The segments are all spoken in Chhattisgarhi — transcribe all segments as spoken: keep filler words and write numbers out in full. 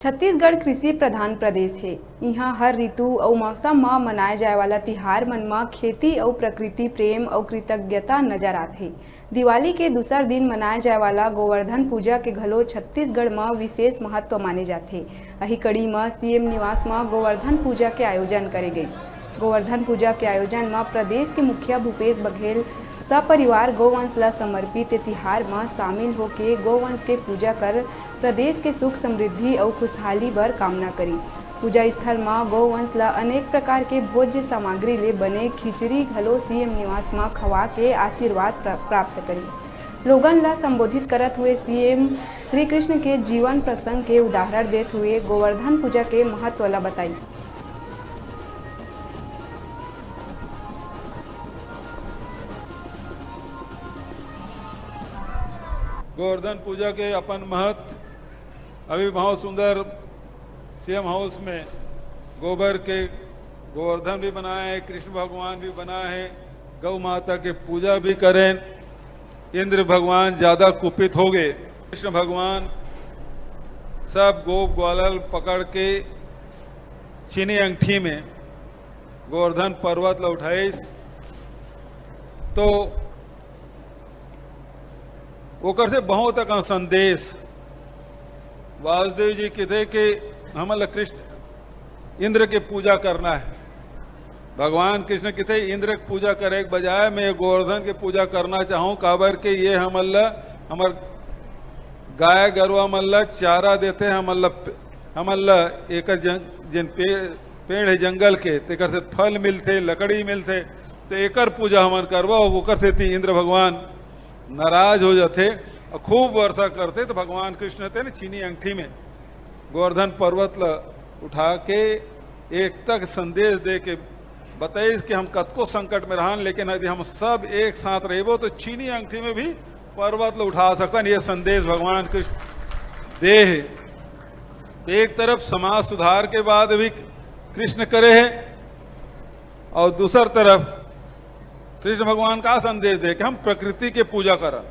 छत्तीसगढ़ कृषि प्रधान प्रदेश हे। इहाँ हर ऋतु अउ मौसम म मनाए जाए वाला तिहार मन म खेती अउ प्रकृति प्रेम अउ कृतज्ञता नजर आथे। दिवाली के दूसर दिन मनाए जाए वाला गोवर्धन पूजा के घलो छत्तीसगढ़ म विशेष महत्व माने जाथे। अही कड़ी म सीएम निवास म गोवर्धन पूजा के आयोजन करे गइस। गोवर्धन पूजा के आयोजन म प्रदेश के मुखिया भूपेश बघेल सपरिवार गोवंश ल समर्पित ए तिहार म शामिल होके गोवंश के पूजा कर प्रदेश के सुख समृद्धि अउ खुशहाली बर कामना करिस। पूजा स्थल म गोवंश ल अनेक प्रकार के भोज्य सामग्री ले बने खिचड़ी घलो सीएम निवास म खवा के आशीर्वाद प्रा-, प्राप्त करिस। लोगन ल संबोधित करत हुए सीएम श्री कृष्ण के जीवन प्रसंग के उदाहरण देत हुए गोवर्धन पूजा के महत्व ल बताइस। गोवर्धन पूजा के अपन महत्व अभी बहुत सुंदर सीएम हाउस में गोबर के गोवर्धन भी बनाए हैं, कृष्ण भगवान भी बनाए हैं, गौ माता के पूजा भी करें। इंद्र भगवान ज्यादा कुपित हो गए। कृष्ण भगवान सब गोप ग्वालल पकड़ के चीनी अंगठी में गोवर्धन पर्वत ल उठाइस, तो ओकर से बहुत अकन संदेश। वासुदेव जी कहते कि हमन ल कृष्ण इंद्र के पूजा करना है। भगवान कृष्ण कहते इंद्र के पूजा करे के बजाय मैं गोवर्धन के पूजा करना चाहूँ, काबर के ये हमन ल, हमर गाय गरुआ मन ल चारा देथे, हमन ल, हमन ल एकर जन, जिन पे, पेड़ है जंगल के, तेकर से फल मिलथे, लकड़ी मिलथे, तो एकर पूजा हमन करबो। ओकर सेती इंद्र भगवान नाराज हो जाथे और खूब वर्षा करथे। तो भगवान कृष्ण ते ने चीनी अंगठी में गोवर्धन पर्वत ल उठा के एकता के संदेश दे के बताइस कि हम कतको संकट में रहन, लेकिन यदि हम सब एक साथ रहबो तो चीनी अंगठी में भी पर्वत ल उठा सकतन। ये संदेश भगवान कृष्ण दे हे। तो एक तरफ समाज सुधार के बात भी कृष्ण करे हे और दूसर तरफ कृष्ण भगवान का संदेश दे कि हम प्रकृति के पूजा करन।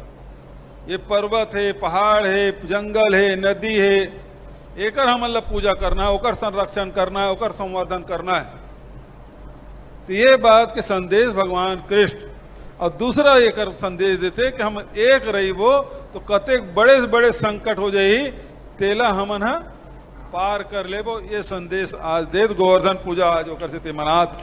ये पर्वत हे, पहाड़ हे, जंगल हे, नदी हे, एकर हमन ला पूजा करना है, ओकर संरक्षण करना है, ओकर संवर्धन करना है। तो ये बात के संदेश भगवान कृष्ण और दूसरा एकर संदेश देथे कि हम एक रहिबो तो कतेक बड़े से बड़े संकट हो जाही, तेला हमन ह पार कर लेबो। ये संदेश आज देत गोवर्धन पूजा आज ओकर सेती मनात।